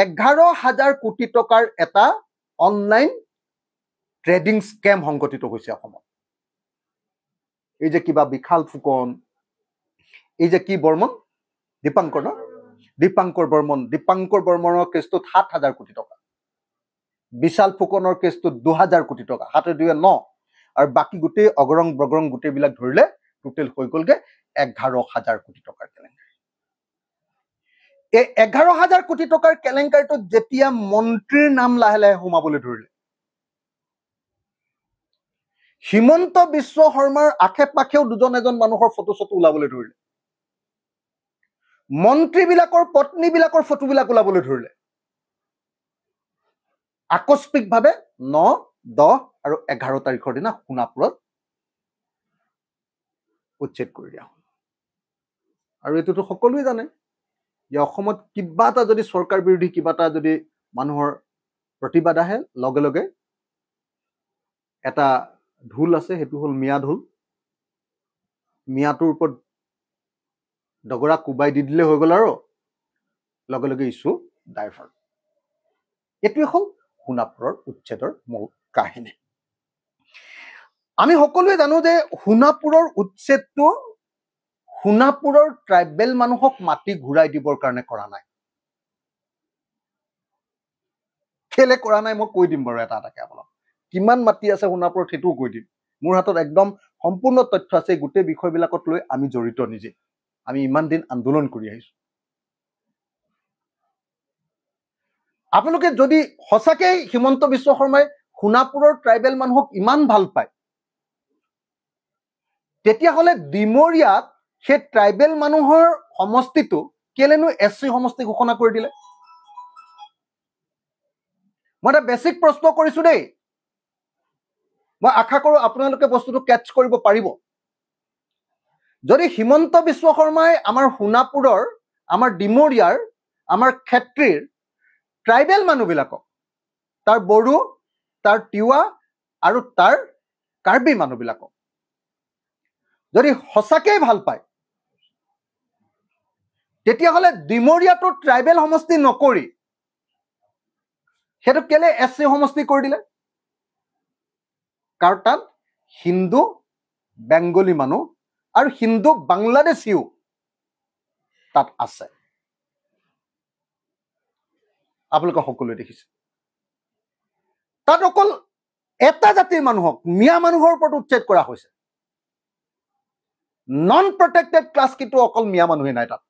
11,000 কোটি টকাৰ এটা অনলাইন ট্ৰেডিং স্কেম সংঘটিত হৈছে অসমত। এই যে কিবা বিশাল ফুকন, এই যে কি বৰ্মন, দীপাংকৰ ন, দীপাংকৰ বৰ্মন, দীপাংকৰ বৰ্মনৰ কেছটোত 7,000 কোটি টকা, বিশাল ফুকনৰ কেছটোত 2,000 কোটি টকা, 7 2 9, আৰু বাকী গোটেই অগৰং বগৰং গোটেইবিলাক ধৰিলে টোটেল হৈ গ'লগে 11,000 কোটি টকাৰ কেলেংকাৰী। এই 11,000 কোটি টকাৰ কেলেংকাৰীটোত যেতিয়া মন্ত্ৰীৰ নাম লাহে লাহে সোমাবলৈ ধৰিলে, হিমন্ত বিশ্ব শৰ্মাৰ আশে পাশেও দুজন এজন মানুহৰ ফটো চটো ওলাবলৈ ধৰিলে, মন্ত্ৰীবিলাকৰ পত্নীবিলাকৰ ফটোবিলাক ওলাবলৈ ধৰিলে, আকস্মিকভাৱে 9, 10 আৰু 11 তাৰিখৰ দিনা সোণাপুৰত উচ্ছেদ কৰি দিয়া হ'ল। আৰু এইটোতো সকলোৱে জানে যে অসমত কিবা এটা যদি চৰকাৰ বিৰোধী কিবা এটা যদি মানুহৰ প্ৰতিবাদ আহে, লগে লগে এটা ঢোল আছে, সেইটো হ'ল মিয়া ঢোল। মিয়াটোৰ ওপৰত ডগৰা কোবাই দি দিলে হৈ গ'ল আৰু লগে লগে ইছ্যু ডাইভাৰ্ট। এইটোৱে হ'ল সোণাপুৰৰ উচ্ছেদৰ মূল কাহিনী। আমি সকলোৱে জানো যে সোণাপুৰৰ উচ্ছেদটো সোণাপুৰৰ ট্ৰাইবেল মানুহক মাটি ঘূৰাই দিবৰ কাৰণে কৰা নাই। কেলে কৰা নাই মই কৈ দিম বাৰু এটা এটাকে আপোনাক। কিমান মাটি আছে সোণাপুৰত সেইটোও কৈ দিম। মোৰ হাতত একদম সম্পূৰ্ণ তথ্য আছে। গোটেই বিষয়বিলাকত লৈ আমি জড়িত নিজে, আমি ইমান দিন আন্দোলন কৰি আহিছো। আপোনালোকে যদি সঁচাকেই হিমন্ত বিশ্ব শৰ্মাই সোণাপুৰৰ ট্ৰাইবেল মানুহক ইমান ভাল পায়, তেতিয়াহ'লে ডিমৰীয়াত সেই ট্ৰাইবেল মানুহৰ সমষ্টিটো কেলেনো এছ চি সমষ্টি ঘোষণা কৰি দিলে? মই এটা বেছিক প্ৰশ্ন কৰিছো দেই, মই আশা কৰোঁ আপোনালোকে বস্তুটো কেটচ কৰিব পাৰিব। যদি হিমন্ত বিশ্ব শৰ্মাই আমাৰ সোণাপুৰৰ, আমাৰ ডিমৰীয়াৰ, আমাৰ ক্ষেত্ৰীৰ ট্ৰাইবেল মানুহবিলাকক, তাৰ বড়ো, তাৰ তিৱা আৰু তাৰ কাৰ্বি মানুহবিলাকক যদি সঁচাকেই ভাল পায়, তেতিয়াহ'লে ডিমৰীয়াটো ট্ৰাইবেল সমষ্টি নকৰি সেইটো কেলে এছ চি সমষ্টি কৰি দিলে? কাৰণ তাত হিন্দু বেংগলী মানুহ আৰু হিন্দু বাংলাদেশীও তাত আছে। আপোনালোকে সকলোৱে দেখিছে। তাত অকল এটা জাতিৰ মানুহক, মিয়া মানুহৰ ওপৰত উচ্ছেদ কৰা হৈছে। নন প্ৰটেক্টেড ক্লাছ কিন্তু অকল মিয়া মানুহে নাই তাত।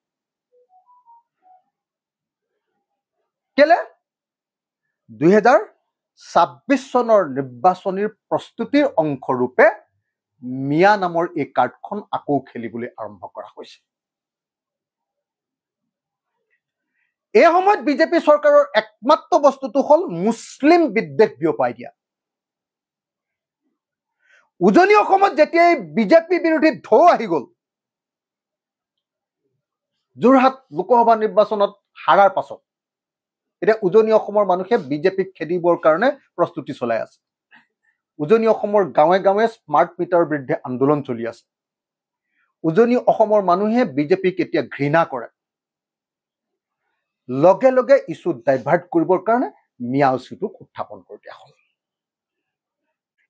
কেলে? 2026 চনৰ নিৰ্বাচনীৰ প্ৰস্তুতিৰ অংশৰূপে মিয়া নামৰ এই কাৰ্ডখন আকৌ খেলিবলৈ আৰম্ভ কৰা হৈছে। এই সময়ত বিজেপি চৰকাৰৰ একমাত্ৰ বস্তুটো হ'ল মুছলিম বিদ্বেষ বিয়পাই দিয়া। উজনি অসমত যেতিয়াই বিজেপি বিৰোধী ঢৌ আহি গ'ল, যোৰহাট লোকসভা নিৰ্বাচনত হাৰাৰ পাছত এতিয়া উজনি অসমৰ মানুহে বিজেপিক খেদিবৰ কাৰণে প্ৰস্তুতি চলাই আছে। উজনি অসমৰ গাঁৱে গাঁৱে স্মাৰ্ট মিটাৰৰ বিৰুদ্ধে আন্দোলন চলি আছে। উজনি অসমৰ মানুহে বিজেপিক এতিয়া ঘৃণা কৰে। লগে লগে ইছ্যু ডাইভাৰ্ট কৰিবৰ কাৰণে মিয়া ইছ্যুটোক উত্থাপন কৰি দিয়া হ'ল।